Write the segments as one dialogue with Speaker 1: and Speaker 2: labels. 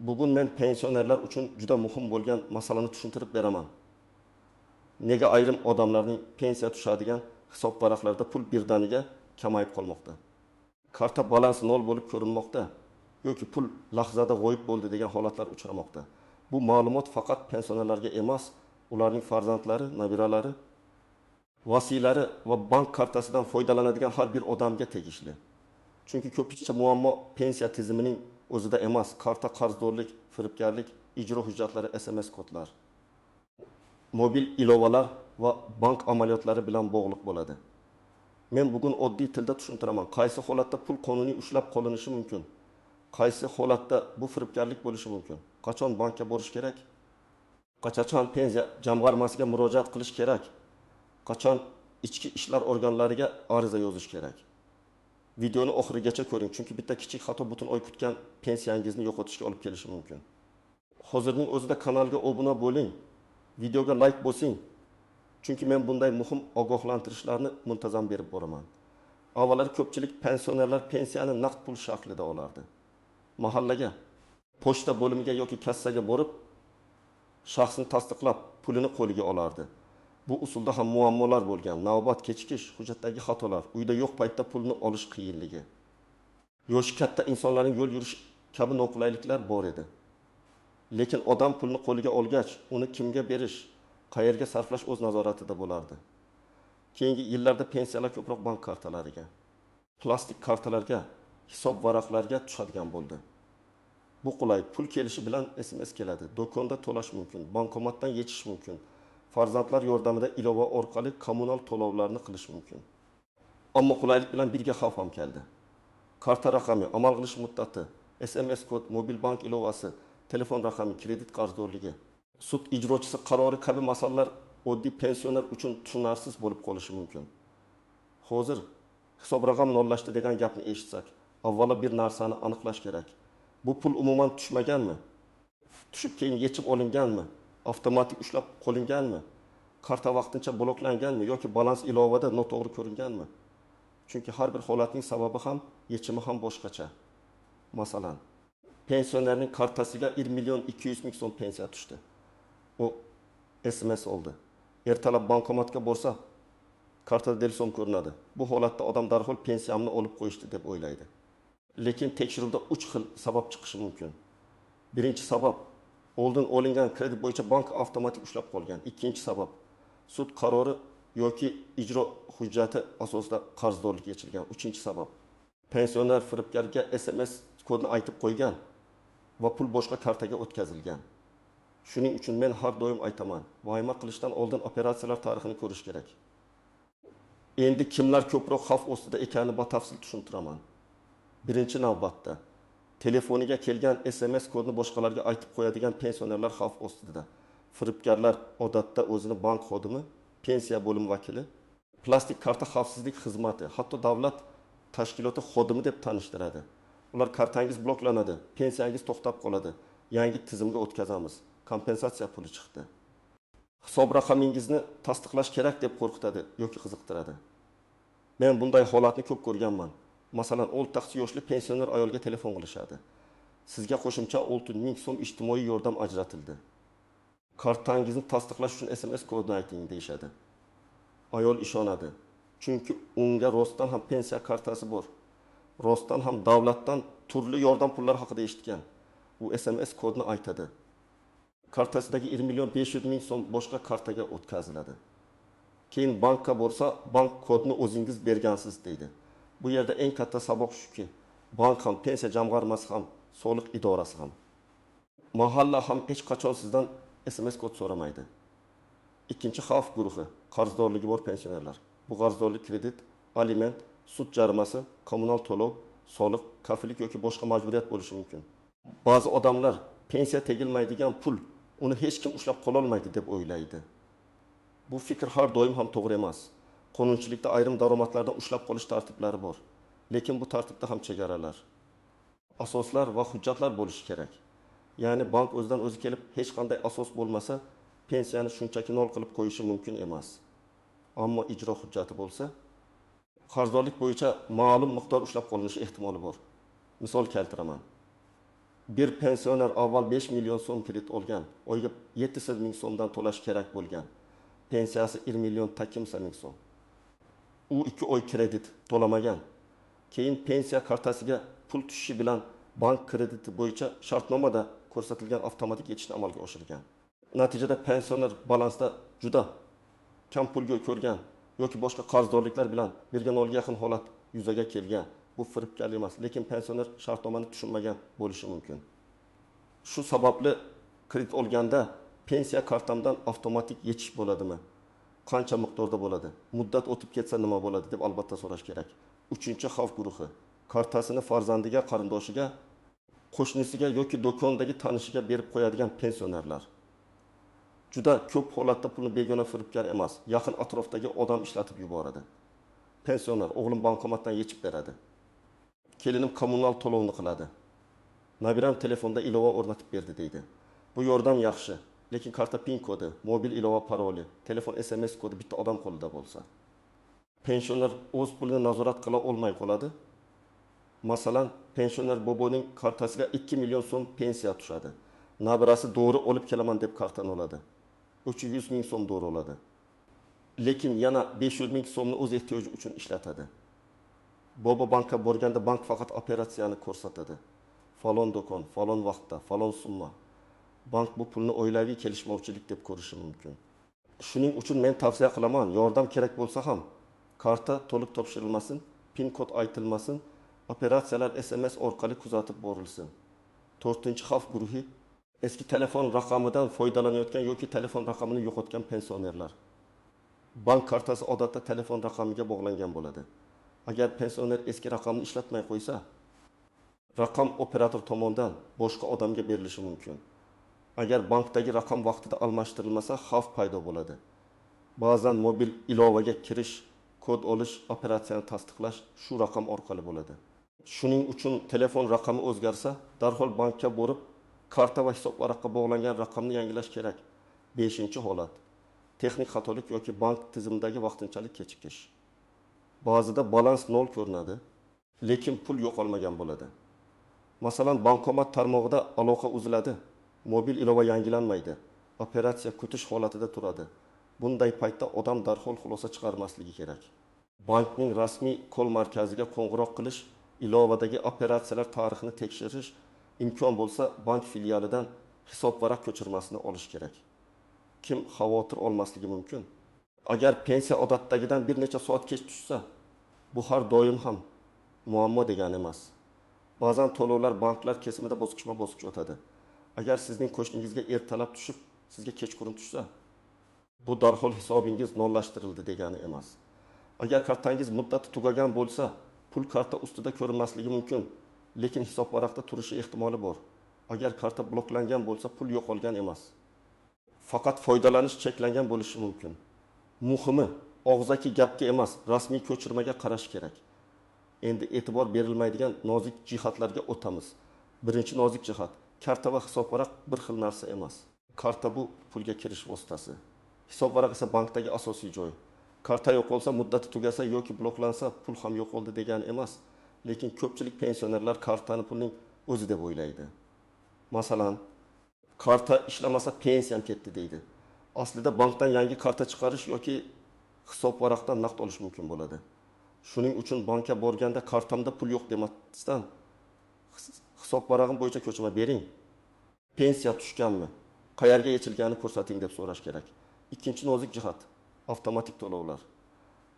Speaker 1: Bugun men pensionerlar uchun juda muhim bo'lgan masalani tushuntirib beraman. Nega ayrim odamlarning pensiya tushadigan hisob varaqlarida pul birdaniga kamayib qolmoqda? Karta balansi nol bo'lib ko'rinmoqda yoki pul lahzada g'oyib bo'ldi degan holatlar uchramoqda. Bu ma'lumot faqat pensionerlarga emas, ularning farzandlari, nabiralari, vasiylari va bank kartasidan foydalanadigan har bir odamga tegishli. Chunki ko'pincha muammo pensiya tizimining o'zida emas, karta qarzdorlik, firibgarlik, ijro hujjatlari, SMS kodlar, mobil ilovalar va bank amaliyotlari bilan bog'liq bo'ladi. Men bugun oddiy tilda tushuntiraman, qaysi holatda pul qonuniy ushlab qolinishi mumkin, qaysi holatda bu firibgarlik bo'lishi mumkin, qachon bankka borish kerak, qachon pensiya jamg'armasiga murojaat qilish kerak, qachon ichki ishlar organlariga ariza yozish kerak. Videoni oxirigacha ko'ring, chunki bitta kichik xato butun oy kutgan pensiyangizni yo'qotishga olib kelishi mumkin. Hozirning o'zida kanalga obuna bo'ling, videoga like bosing, chunki men bunday muhim ogohlantirishlarni muntazam berib boraman. Avvallari ko'pchilik pensionerlar pensiyani naqd pul shaklida olardi. Mahallaga, pochta bo'limiga yoki kassaga borib, shaxsni tasdiqlab, pulini qo'liga olardi. Bu usulda ham muammolar bo'lgan. Navbat kechikish, hujjatdagi xatolar, uyda yo'q paytda pulni olish qiyinligi. Yoshi katta insonlarning yo'l yurish kabi noqulayliklar bor edi. Lekin odam pulni qo'liga olgach, uni kimga berish, qayerga sarflash o'z nazoratida bo'lardi. Keyingi yillarda pensiyalar ko'proq bank kartalariga, plastik kartalarga, hisob varaqlarga tushadigan bo'ldi. Bu qulay, pul kelishi bilan SMS keladi, do'konda to'lash mumkin, bankomatdan yechish mumkin. Farzandlar yordamida ilova orqali kommunal to'lovlarni qilish mumkin. Ammo qulaylik bilan birga xavf ham keldi. Karta raqami, amal qilish muddati, SMS kod, mobil bank ilovasi, telefon raqami, kredit qarzdorligi, sud ijrochisi qarori kabi masalalar oddiy pensioner uchun tushunarsiz bo'lib qolishi mumkin. Hozir hisob raqam nollashdi degan gapni eshitsak, avvalo bir narsani aniqlash kerak. Bu pul umuman tushmaganmi? Tushib keyin yechib olinganmi? Avtomatik ushlab qolinganmi? Karta vaqtincha bloklanganmi yoki balans ilovada noto'g'ri ko'ringanmi? Chunki har bir holatning sababi ham, yechimi ham boshqacha. Masalan, pensionerning kartasiga 1 million 200 ming so'm pensiya tushdi. U SMS oldi. Ertalab bankomatga borsa, kartada del so'm ko'rinadi. Bu holatda odam darhol pensiyamni olib qo'yishdi deb o'ylaydi. Lekin tekshiruvda 3 xil sabab chiqishi mumkin. Birinchi sabab, oldin olingan kredit bo'yicha bank avtomatik ushlab qolgan. Ikkinchi sabab, sud qarori yoki ijro hujjati asosida qarzdorlik yechilgan. Uchinchi sabab, pensioner firibgarga SMS kodini aytib qo'ygan va pul boshqa kartaga o'tkazilgan. Shuning uchun men har doim aytaman, vahima qilishdan oldin operatsiyalar tarixini ko'rish kerak. Endi kimlar ko'proq xavf ostida ekanini batafsil tushuntiraman. Birinchi navbatda telefoniga kelgan SMS kodini boshqalarga aytib qo'yadigan pensionerlar xavf ostida. Firibgarlar odatda o'zini bank xodimi, pensiya bo'limi vakili, plastik karta xavfsizlik xizmati, hatto davlat tashkiloti xodimi deb tanishtiradi. Ular kartangiz bloklanadi, pensiyangiz to'xtab qoladi, yangi tizimga o'tkazamiz, kompensatsiya puli chiqdi. Hisob raqamingizni tasdiqlash kerak deb qo'rqitadi yoki qiziqtiradi. Men bunday holatni ko'p ko'rganman. Masalan, o'rtacha yoshli pensioner ayolga telefon qilishadi. Sizga qo'shimcha 6000 so'm ijtimoiy yordam ajratildi. Kartangizni tasdiqlash uchun SMS kodini ayting deyishadi. Ayol ishonadi. Chunki unga rostdan ham pensiya kartasi bor. Rostdan ham davlatdan turli yordam pullari haqida eshitgan. U SMS kodini aytadi. Kartasidagi 1 million 500 ming so'm boshqa kartaga o'tkaziladi. Keyin bankka borsa, bank kodini o'zingiz bergansiz deydi. Bu yerda eng katta saboq shuki, bank ham, pensiya jamg'armasi ham, soliq idorasi ham, mahalla ham hech qachon sizdan SMS kod so'ramaydi. Ikkinchi xavf guruhi qarzdorligi bor pensionerlar. Bu qarzdorlik kredit, aliment, sud jarimasi, kommunal to'lov, soliq, kafillik yoki boshqa majburiyat bo'lishi mumkin. Ba'zi odamlar pensiya tegilmaydigan pul, uni hech kim ushlab qololmaydi deb o'ylaydi. Bu fikr har doim ham to'g'ri emas. Qonunchilikda ayrim daromadlardan ushlab qolish tartiblari bor. Lekin bu tartibda ham chegaralar, asoslar va hujjatlar bo'lishi kerak. Ya'ni bank o'zidan o'zi kelib hech qanday asos bo'lmasa, pensiyani shunchaki nol qilib qo'yishi mumkin emas. Ammo ijro hujjati bo'lsa, qarzdorlik bo'yicha ma'lum miqdor ushlab qolinishi ehtimoli bor. Misol keltiraman. Bir pensioner avval 5 million so'm kredit olgan, oyiga 700 ming so'mdan to'lash kerak bo'lgan. Pensiyasi 1 million takimsa ming so'm. U 2 oy kredit to'lamagan. Keyin pensiya kartasiga pul tushishi bilan bank krediti bo'yicha shartnomada ko'rsatilgan avtomatik yechishni amalga oshirgan. Natijada pensioner balansda juda kam pulga ko'rgan yoki boshqa qarzdorliklar bilan 1:0 ga yaqin holat yuzaga kelgan. Bu firibgarlik emas, lekin pensioner shartnomani tushunmagan bo'lishi mumkin. Shu sababli kredit olganda pensiya kartamdan avtomatik yechish bo'ladimi? Qancha miqdorda bo'ladi? Muddat o'tib ketsa nima bo'ladi deb albatta so'rash kerak. Uchinchi xavf guruhi: kartasini farzandiga, qarindoshiga, qo'shnisiga yoki do'kondagi tanishiga berib qo'yadigan pensionerlar. Juda ko'p holatda pulni begona firibgar emas, yaqin atrofdagi odam ishlatib yuboradi. Pensioner: o'g'lim bankomatdan yechib beradi. Kelinim kommunal to'lovni qiladi. Nabiram telefonda ilova o'rnatib berdi deydi. Bu yordam yaxshi, lekin karta PIN kodi, mobil ilova paroli, telefon SMS kodi bitta odam qo'lida bo'lsa, pensioner o'z pulini nazorat qila olmay qoladi. Masalan, pensioner boboning kartasiga 2 million so'm pensiya tushadi. Nabirasi dori olib kelaman deb kartani oladi. 300 ming so'm dori oladi. Lekin yana 500 ming so'mni o'z ehtiyoji uchun ishlatadi. Bobo bankka borganda bank faqat operatsiyani ko'rsatadi. Falon do'kon, falon vaqtda, falon summa. Bank bu pulni oilaviy kelishmovchilik deb ko'rishi mumkin. Shuning uchun men tavsiya qilaman, yordam kerak bo'lsa ham karta to'liq topshirilmasin, PIN kod aytilmasin, operatsiyalar SMS orqali kuzatib borilsin. To'rtinchi xavf guruhi: eski telefon raqamidan foydalanayotgan yoki telefon raqamini yo'qotgan pensionerlar. Bank kartasi odatda telefon raqamiga bog'langan bo'ladi. Agar pensioner eski raqamni ishlatmay qo'ysa, raqam operator tomonidan boshqa odamga berilishi mumkin. Agar bankdagi raqam vaqtida almashtirilmasa, xavf paydo bo'ladi. Ba'zan mobil ilovaga kirish, kod olish, operatsiyani tasdiqlash shu raqam orqali bo'ladi. Shuning uchun telefon raqami o'zgarsa, darhol bankka borib, karta va hisobvaraqqa bog'langan raqamni yangilash kerak. 5-holat: texnik xatolik yoki bank tizimidagi vaqtinchalik kechikish. Ba'zida balans 0 ko'rinadi, lekin pul yo'qolmagan bo'ladi. Masalan, bankomat tarmog'ida aloqa uziladi, mobil ilova yangilanmaydi, operatsiya kutish holatida turadi. Bunday paytda odam darhol xulosa chiqarmasligi kerak. Bankning rasmiy kol markaziga qo'ng'iroq qilish, ilovadagi operatsiyalar tarixini tekshirish, imkon bo'lsa bank filialidan hisobvaraq ko'chirmasini olish kerak. Kim xavotir olmasligi mumkin? Agar pensiya odatdagidan bir necha soat kech tushsa, bu har doim ham muammo degani emas. Ba'zan to'lovlar banklar kesimida bosqichma-bosqich o'tadi. Agar sizning qo'shningizga ertalab tushib, sizga kechqurun tushsa, bu darhol hisobingiz nollashtirildi degani emas. Agar kartangiz muddati tugagan bo'lsa, pul karta ustida ko'rinmasligi mumkin, lekin hisobvaraqda turishi ehtimoli bor. Agar karta bloklangan bo'lsa, pul yo'qolgan emas. Faqat foydalanish cheklangan bo'lishi mumkin. Muhimi, og'zaki gapga emas, rasmiy ko'chirmaga qarash kerak. Endi e'tibor berilmaydigan nozik jihatlarga o'tamiz. Birinchi nozik jihat: karta va hisobvaraq bir xil narsa emas. Karta bu pulga kirish vositasi. Hisobvaraq esa bankdagi asosiy joy. Karta yo'qolsa, muddati tugasa yoki bloklansa, pul ham yo'qoldi degani emas. Lekin ko'pchilik pensionerlar kartani pulning o'zi deb o'ylaydi. Masalan, karta ishlamasa pensiyam ketdi deydi. Aslida bankdan yangi karta chiqarish yoki hisobvaraqdan naqd olish mumkin bo'ladi. Shuning uchun bankka borganda kartamda pul yo'q demasdan, hisobvarag'im bo'yicha ko'chirma bering, pensiya tushganmi, qayerga yechilganini ko'rsating deb so'rash kerak. Ikkinchi nozik jihat: avtomatik to'lovlar.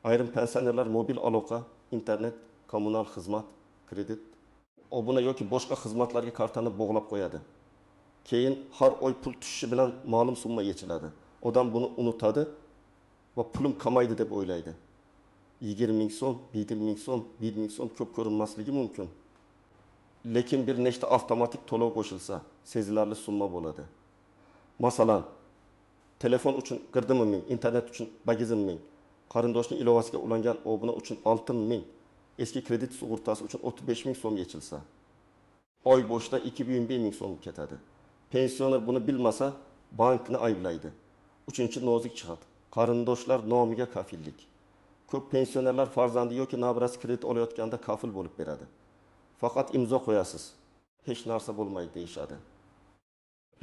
Speaker 1: Ayrim pensionerlar mobil aloqa, internet, kommunal xizmat, kredit, obuna yoki boshqa xizmatlarga kartani bog'lab qo'yadi. Keyin har oy pul tushishi bilan ma'lum summa yechiladi. Odam buni unutadi va pulim kamaydi deb o'ylaydi. 20 ming so'm, 1 ming so'm, 1 ming so'm ko'p ko'rinmasligi mumkin. Lekin bir nechta avtomatik to'lov qo'shilsa, sezilarli summa bo'ladi. Masalan, telefon uchun 40 ming, internet uchun 8 ming, qarindoshning ilovasiga ulangan obuna uchun 6 ming, eski kredit sug'urtasi uchun 35 ming so'm yechilsa, oy boshida 2,5 ming so'm ketadi. Pensioner buni bilmasa, bankni ayblaydi. Uchinchi nozik jihat: qarindoshlar nomiga kafillik. Ko'p pensionerlar farzandi yoki nabirasi kredit olayotganda kafil bo'lib beradi. Faqat imzo qo'yasiz. Hech narsa bo'lmaydi deyishadi.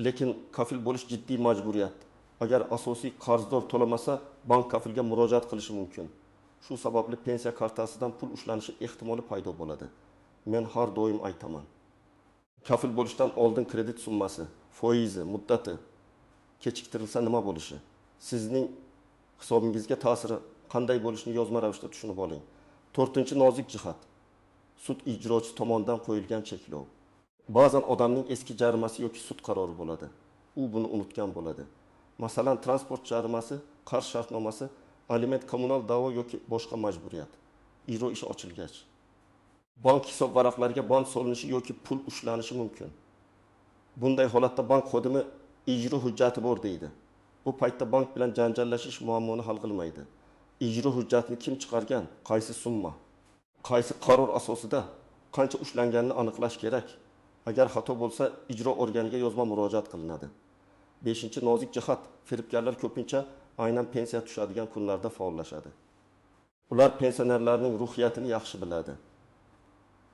Speaker 1: Lekin kafil bo'lish jiddiy majburiyat. Agar asosiy qarzdor to'lamasa, bank kafilga murojaat qilishi mumkin. Shu sababli pensiya kartasidan pul ushlanishi ehtimoli paydo bo'ladi. Men har doim aytaman. Kafil bo'lishdan oldin kredit summasi, foizi, muddati, kechiktirilsa nima bo'lishi, sizning hisobingizga ta'siri qanday bo'lishini yozma ravishda tushunib oling. To'rtinchi nozik jihat. Sud ijrochisi tomonidan qo'yilgan cheklov. Ba'zan odamning eski jarimasi yoki sud qarori bo'ladi. U buni unutgan bo'ladi. Masalan, transport jarimasi, qarz shartnomasi, aliment, kommunal da'vo yoki boshqa majburiyat. Ijro ishi ochilgach, bank hisob varaqlariga band solinishi yoki pul ushlanishi mumkin. Bunday holatda bank xodimi ijro hujjati bor deydi. Bu paytda bank bilan janjallashish muammoni hal qilmaydi. Ijro hujjatini kim chiqargan, qaysi summa, qaysi qaror asosida qancha ushlanganini aniqlash kerak. Agar xato bo'lsa, ijro organiga yozma murojaat qilinadi. Beshinchi nozik jihat, firibgarlar ko'pincha aynan pensiya tushadigan kunlarda faollashadi. Ular pensionerlarning ruhiyatini yaxshi biladi.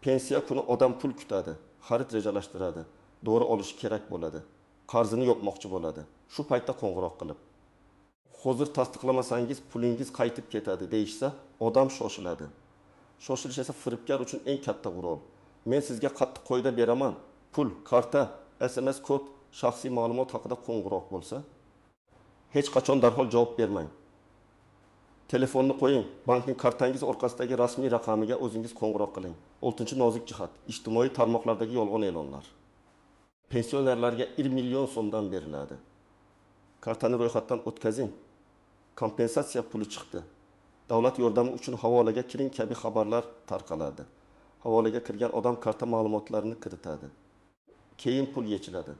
Speaker 1: Pensiya kuni odam pul kutadi, xarid rejalashtiradi, dori olishi kerak bo'ladi, qarzini yopmoqchi bo'ladi. Shu paytda qo'ng'iroq qilib, hozir tasdiqlamasangiz pulingiz qaytib ketadi deyishsa, odam shoshiladi. Shoshilish esa firibgar uchun eng katta qurol. Men sizga qattiq qoida beraman. Pul, karta, SMS kod, shaxsiy ma'lumot haqida qo'ng'iroq bo'lsa, hech qachon darhol javob bermang. Telefonni qo'ying, bankning kartangiz orqasidagi rasmiy raqamiga o'zingiz qo'ng'iroq qiling. Oltinchi nozik jihat, ijtimoiy tarmoqlardagi yolg'on e'lonlar. Pensionerlarga 1 million so'mdan beriladi. Kartani ro'yxatdan o'tkazing. Kompensatsiya puli chiqdi. Davlat yordami uchun havolaga kiring kabi xabarlar tarqaladi. Havolaga kirgan odam karta ma'lumotlarini kiritadi. Keyin pul yechiladi.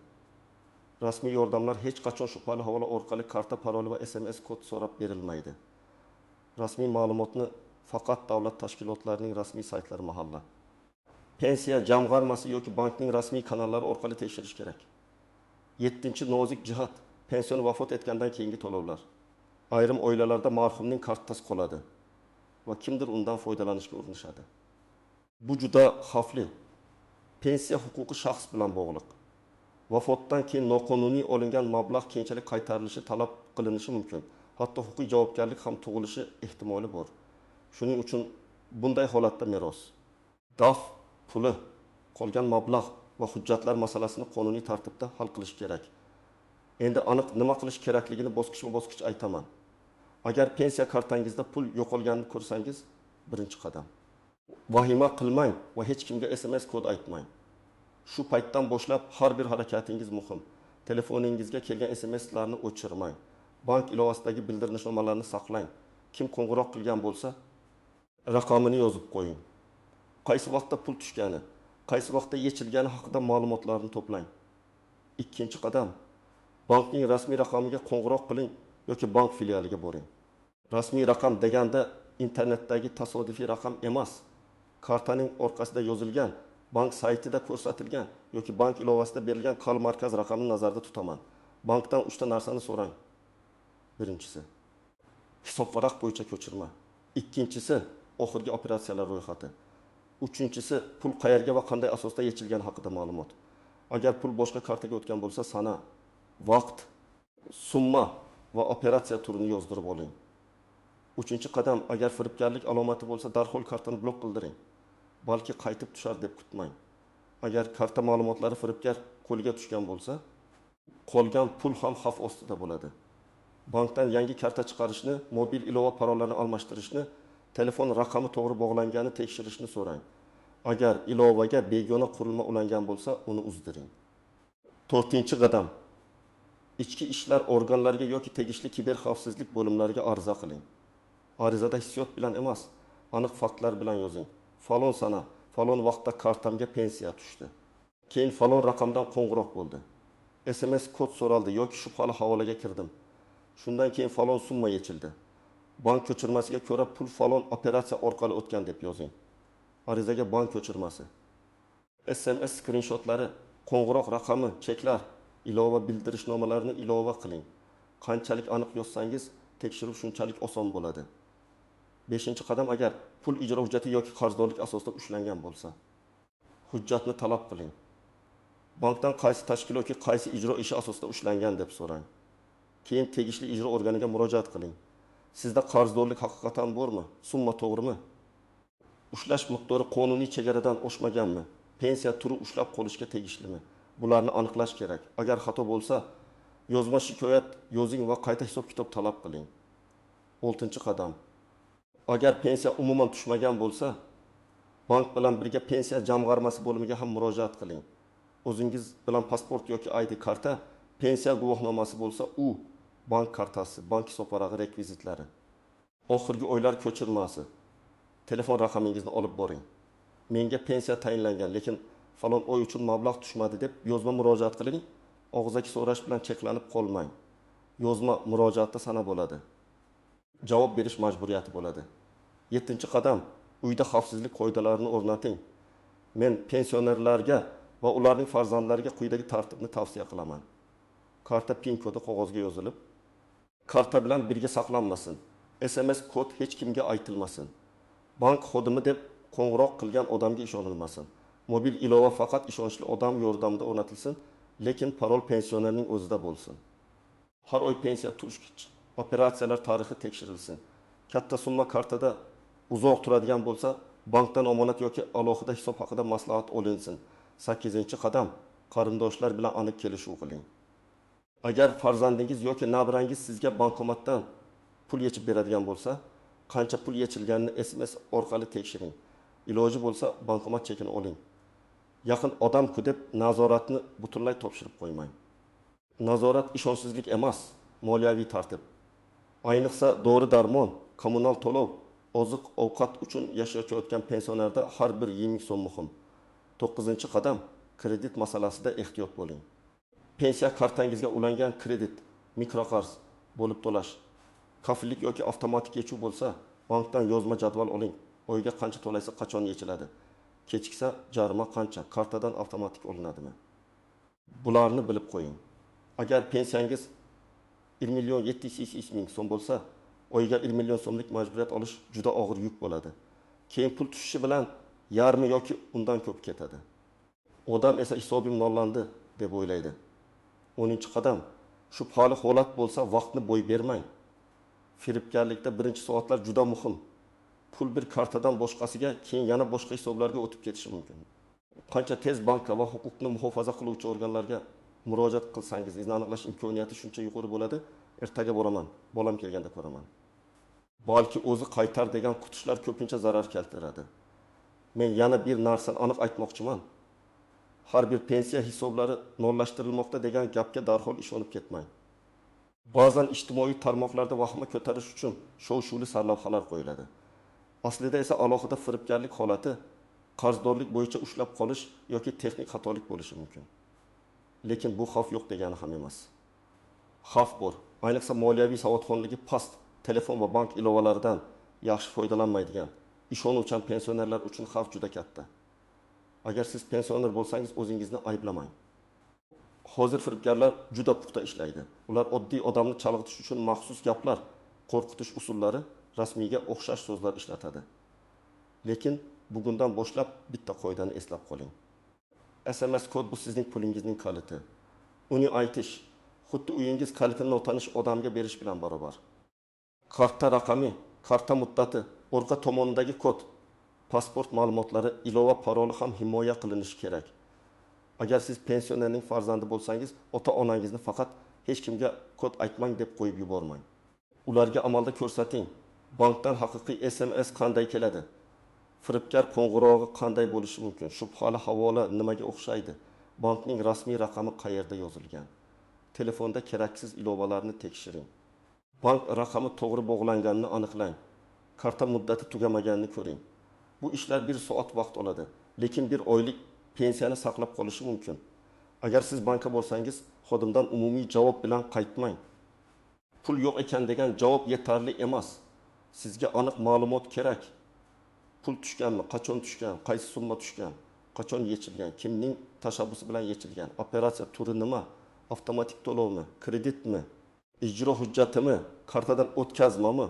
Speaker 1: Rasmiy yordamlar hech qachon shubhali havola orqali karta paroli va SMS kod so'rab berilmaydi. Rasmiy ma'lumotni faqat davlat tashkilotlarining rasmiy saytlari mahalla. Pensiya jamg'armasi yoki bankning rasmiy kanallari orqali tekshirish kerak. Yettinchi nozik jihat, pension vafot etgandan keyingi to'lovlar. Ayrim oilalarda marhumning kartasi qoladi va kimdir undan foydalanishga urinishadi. Bu juda xavfli. Pensiya huquqi shaxs bilan bog'liq. Vafotdan keyin noqonuniy olingan mablag' keyinchalik qaytarilishi talab qilinishi mumkin. Hatto huquqiy javobgarlik ham tug'ilishi ehtimoli bor. Shuning uchun bunday holatda meros, daf puli, qolgan mablag' va hujjatlar masalasini qonuniy tartibda hal qilish kerak. Endi aniq nima qilish kerakligini bosqichma-bosqich aytaman. Agar pensiya kartangizda pul yo'qolganini ko'rsangiz, birinchi qadam. Vahima qilmang va hech kimga SMS kod aytmang. Shu paytdan boshlab har bir harakatingiz muhim. Telefoningizga kelgan SMSlarni o'chirmang. Bank ilovasidagi bildirilishnomalarni saqlang. Kim qo'ng'iroq qilgan bo'lsa, raqamini yozib qo'ying. Qaysi vaqtda pul tushgani, qaysi vaqtda yechilgani haqida ma'lumotlarni to'plang. Ikkinchi qadam, bankning rasmiy raqamiga qo'ng'iroq qiling yoki bank filialiga boring. Rasmiy raqam deganda internetdagi tasodifiy raqam emas, kartaning orqasida yozilgan, bank saytida ko'rsatilgan yoki bank ilovasida berilgan call markaz raqamini nazarda tutaman. Bankdan 3 ta narsani so'rang. Birinchisi, hisobvaraq bo'yicha ko'chirma. Ikkinchisi, oxirgi operatsiyalar ro'yxati. Uchinchisi, pul qayerga va qanday asosda yechilgani haqida ma'lumot. Agar pul boshqa kartaga o'tgan bo'lsa, sana, vaqt, summa va operatsiya turini yozdirib oling. Uchinchi qadam, agar firibgarlik alomati bo'lsa, darhol kartani blok qildiring. Balki qaytib tushar deb kutmang. Agar karta ma'lumotlari firibgar qo'liga tushgan bo'lsa, qolgan pul ham xavf ostida bo'ladi. Bankdan yangi karta chiqarishni, mobil ilova parollarini almashtirishni, telefon raqami to'g'ri bog'langanini tekshirishni so'rang. Agar ilovaga begona qurilma ulangan bo'lsa, uni uzdiring. To'rtinchi qadam, ichki ishlar organlariga yoki tegishli kiber xavfsizlik bo'limlariga ariza qiling. Arizada hissiyot bilan emas, aniq faktlar bilan yozing. Falon sana, falon vaqtda kartamga pensiya tushdi. Keyin falon raqamdan qo'ng'iroq bo'ldi. SMS kod so'raldi yoki shubhali havolaga kirdim. Shundan keyin falon summa yechildi. Bank ko'chirmasiga ko'ra pul falon operatsiya orqali o'tgan deb yozing. Arizaga bank ko'chirmasi, SMS skrinshotlari, qo'ng'iroq raqami, cheklar, ilova bildirishnomalarini ilova qiling. Qanchalik aniq yozsangiz, tekshiruv shunchalik oson bo'ladi. Beshinchi qadam, agar pul ijro hujjati yoki qarzdorlik asosida ushlangan bo'lsa, hujjatni talab qiling. Bankdan qaysi tashkilot yoki qaysi ijro ishi asosida ushlangan deb so'rang. Keyin tegishli ijro organiga murojaat qiling. Sizda qarzdorlik haqiqatan bormi? Summa to'g'rimi? Ushlash miqdori qonuniy chegaradan oshmaganmi? Pensiya turi ushlab qolishga tegishlimi? Bularni aniqlash kerak. Agar xato bo'lsa, yozma shikoyat yozing va qayta hisob-kitob talab qiling. Oltinchi qadam. Agar pensiya umuman tushmagan bo'lsa, bank bilan birga pensiya jamg'armasi bo'limiga ham murojaat qiling. O'zingiz bilan pasport yoki ID karta, pensiya guvohnomasi bo'lsa u, bank kartasi, bank hisobvarag'i rekvizitlari. Oxirgi oylar ko'chirmasi, telefon raqamingizni olib boring. Menga pensiya tayinlangan, lekin falon oy uchun mablag' tushmadi deb yozma murojaat qiling. Og'zaki so'rash bilan cheklanib qolmang. Yozma murojaatda sana bo'ladi. Javob berish majburiyati bo'ladi. Yettinchi qadam. Uyda xavfsizlik qoidalarini o'rnating. Men pensionerlarga va ularning farzandlariga quyidagi tartibni tavsiya qilaman. Karta PIN kodi qog'ozga yozilib, karta bilan birga saqlanmasin. SMS kod hech kimga aytilmasin. Bank xodimi deb qo'ng'iroq qilgan odamga ishonilmasin. Mobil ilova faqat ishonchli odam yordamida o'rnatilsin, lekin parol pensionerning o'zida bo'lsin. Har oy pensiya tushgich operatsiyalar tarixi tekshirilsin. Katta summa kartada uzoq turadigan bo'lsa, bankdan omonat yoki alohida hisob haqida maslahat olinsin. Sakkizinchi qadam. Qarindoshlar bilan aniq kelishuv qiling. Agar farzandingiz yoki nabrangiz sizga bankomatdan pul yechib beradigan bo'lsa, qancha pul yechilganini SMS orqali tekshiring. Iloji bo'lsa, bankomat chekini oling. Yaqin odam-ku deb nazoratni butunlay topshirib qo'ymang. Nazorat ishonchsizlik emas, moliyaviy tartib. Ayniqsa dori-darmon, kommunal to'lov, oziq-ovqat uchun yashayotgan pensionerda har bir 20 so'm muhim. To'qqizinchi qadam. Kredit masalasida ehtiyot bo'ling. Pensiya kartangizga ulangan kredit, mikroqarz bo'lib to'lash, kafillik yoki avtomatik yechuv bo'lsa, bankdan yozma jadval oling. Oyga qancha to'laysa, qachon yechiladi? Kechiksa jarima qancha? Kartadan avtomatik olinadimi? Bularni bilib qo'ying. Agar pensiyangiz 1 million 700 ming so'm bo'lsa, oyiga 1 million so'mlik majburiyat olish juda og'ir yuk bo'ladi. Keyin pul tushishi bilan yarmi yoki undan ko'p ketadi. Odam esa hisobim nollandi deb o'ylaydi. 10-qadam. Shubhali holat bo'lsa, vaqtni bo'y bermang. Firibgarlikda birinchi soatlar juda muhim. Pul bir kartadan boshqasiga, keyin yana boshqa hisoblarga o'tib ketishi mumkin. Qancha tez bankka va huquqni muhofaza qiluvchi organlarga murojaat qilsangiz, izni aniqlash imkoniyati shuncha yuqori bo'ladi. Ertaga boraman, bolam kelganda ko'raman. Balki o'zi qaytar degan kutishlar ko'pincha zarar keltiradi. Men yana bir narsani aniq aytmoqchiman. Har bir pensiya hisoblari nollashtirilmoqda degan gapga darhol ishonib ketmang. Ba'zan ijtimoiy tarmoqlarda vahima ko'tarish uchun shov-shuvli sarlavhalar qo'yiladi. Aslida esa alohida firibgarlik holati, qarzdorlik bo'yicha ushlab qolish yoki texnik xatolik bo'lishi mumkin. Lekin bu xavf yo'q degani ham emas. Xavf bor. Ayniqsa moliyaviy savodxonligi past, telefon va bank ilovalaridan yaxshi foydalanmaydigan, ishonuvchan pensionerlar uchun xavf juda katta. Agar siz pensioner bo'lsangiz, o'zingizni ayblamang. Hozir firibgarlar juda puxta ishlaydi. Ular oddiy odamni chalg'itish uchun maxsus gaplar, qo'rqitish usullari, rasmiyga o'xshash so'zlar ishlatadi. Lekin bugundan boshlab bitta qoidani eslab qoling. SMS kod bu sizning pulingizning kaliti. Uni aytish xuddi uyingiz kalitini notanish odamga berish bilan barobar. Karta raqami, karta muddati, orqa tomonidagi kod, pasport ma'lumotlari, ilova paroli ham himoya qilinishi kerak. Agar siz pensionerning farzandi bo'lsangiz, ota-onangizni faqat hech kimga kod aytmang deb qo'yib yubormang. Ularga amalda ko'rsating. Bankdan haqiqiy SMS qanday keladi? Firibgar qo'ng'irog'i qanday bo'lishi mumkin? Shubhali havola nimaga o'xshaydi? Bankning rasmiy raqami qayerda yozilgan? Telefonda keraksiz ilovalarni tekshiring. Bank raqami to'g'ri bog'langanini aniqlang. Karta muddati tugamaganini ko'ring. Bu ishlar bir soat vaqt oladi, lekin bir oylik pensiyani saqlab qolishi mumkin. Agar siz bankka borsangiz, xodimdan umumiy javob bilan qaytmang. Pul yo'q ekan degan javob yetarli emas. Sizga aniq ma'lumot kerak. Pul tushganmi, qachon tushgan, qaysi summa tushgan, qachon yechilgan, kimning tashabbusi bilan yechilgan, operatsiya turi nima, avtomatik to'lovmi, kreditmi, ijro hujjatimi, kartadan o'tkazmami,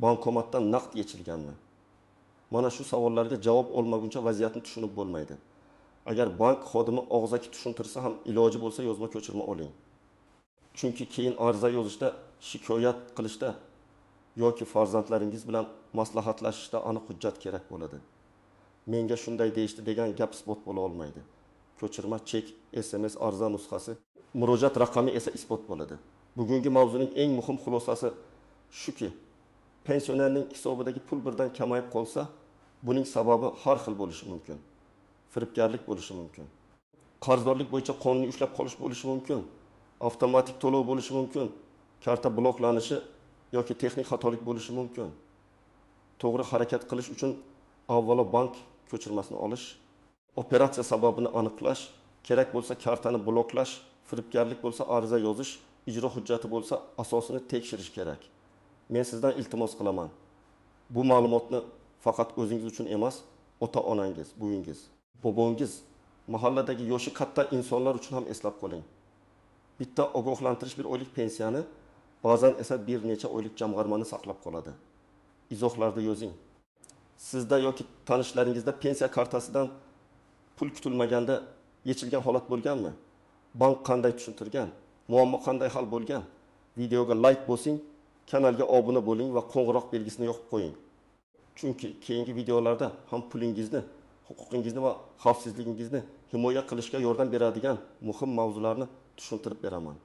Speaker 1: bankomatdan naqd yechilganmi? Mana shu savollarga javob olmaguncha vaziyatni tushunib bo'lmaydi. Agar bank xodimi og'zaki tushuntirsa ham, iloji bo'lsa yozma ko'chirma oling. Chunki keyin ariza yozishda, shikoyat qilishda yoki farzandlaringiz bilan maslahatlashishda aniq hujjat kerak bo'ladi. Menga shunday deyishdi degan gap isbot bo'la olmaydi. Ko'chirma, chek, SMS, ariza nusxasi, murojaat raqami esa isbot bo'ladi. Bugungi mavzuning eng muhim xulosasi shuki, pensionerning hisobidagi pul birdan kamayib qolsa, buning sababi har xil bo'lishi mumkin. Firibgarlik bo'lishi mumkin. Qarzdorlik bo'yicha qonuniy ushlab qolish bo'lishi mumkin. Avtomatik to'lov bo'lishi mumkin. Karta bloklanishi yoki texnik xatolik bo'lishi mumkin. To'g'ri harakat qilish uchun avvalo bank ko'chirmasini olish, operatsiya sababini aniqlash, kerak bo'lsa kartani bloklash, firibgarlik bo'lsa ariza yozish, ijro hujjati bo'lsa asosini tekshirish kerak. Men sizdan iltimos qilaman. Bu ma'lumotni faqat o'zingiz uchun emas, ota-onangiz, buvingiz, bobongiz, mahalladagi yoshi katta insonlar uchun ham eslab qoling. Bitta ogohlantirish bir oylik pensiyani, ba'zan esa bir necha oylik jamg'armani saqlab qoladi. Izohlarda yozing. Sizda yoki tanishlaringizda pensiya kartasidan pul kutilmaganda yechilgan holat bo'lganmi? Bank qanday tushuntirgan? Muammo qanday hal bo'lgan? Videoga like bosing, kanalga obuna bo'ling va qo'ng'iroq belgisini yoqib qo'ying. Chunki keyingi videolarda ham pulingizni, huquqingizni va xavfsizligingizni himoya qilishga yordam beradigan muhim mavzularni tushuntirib beraman.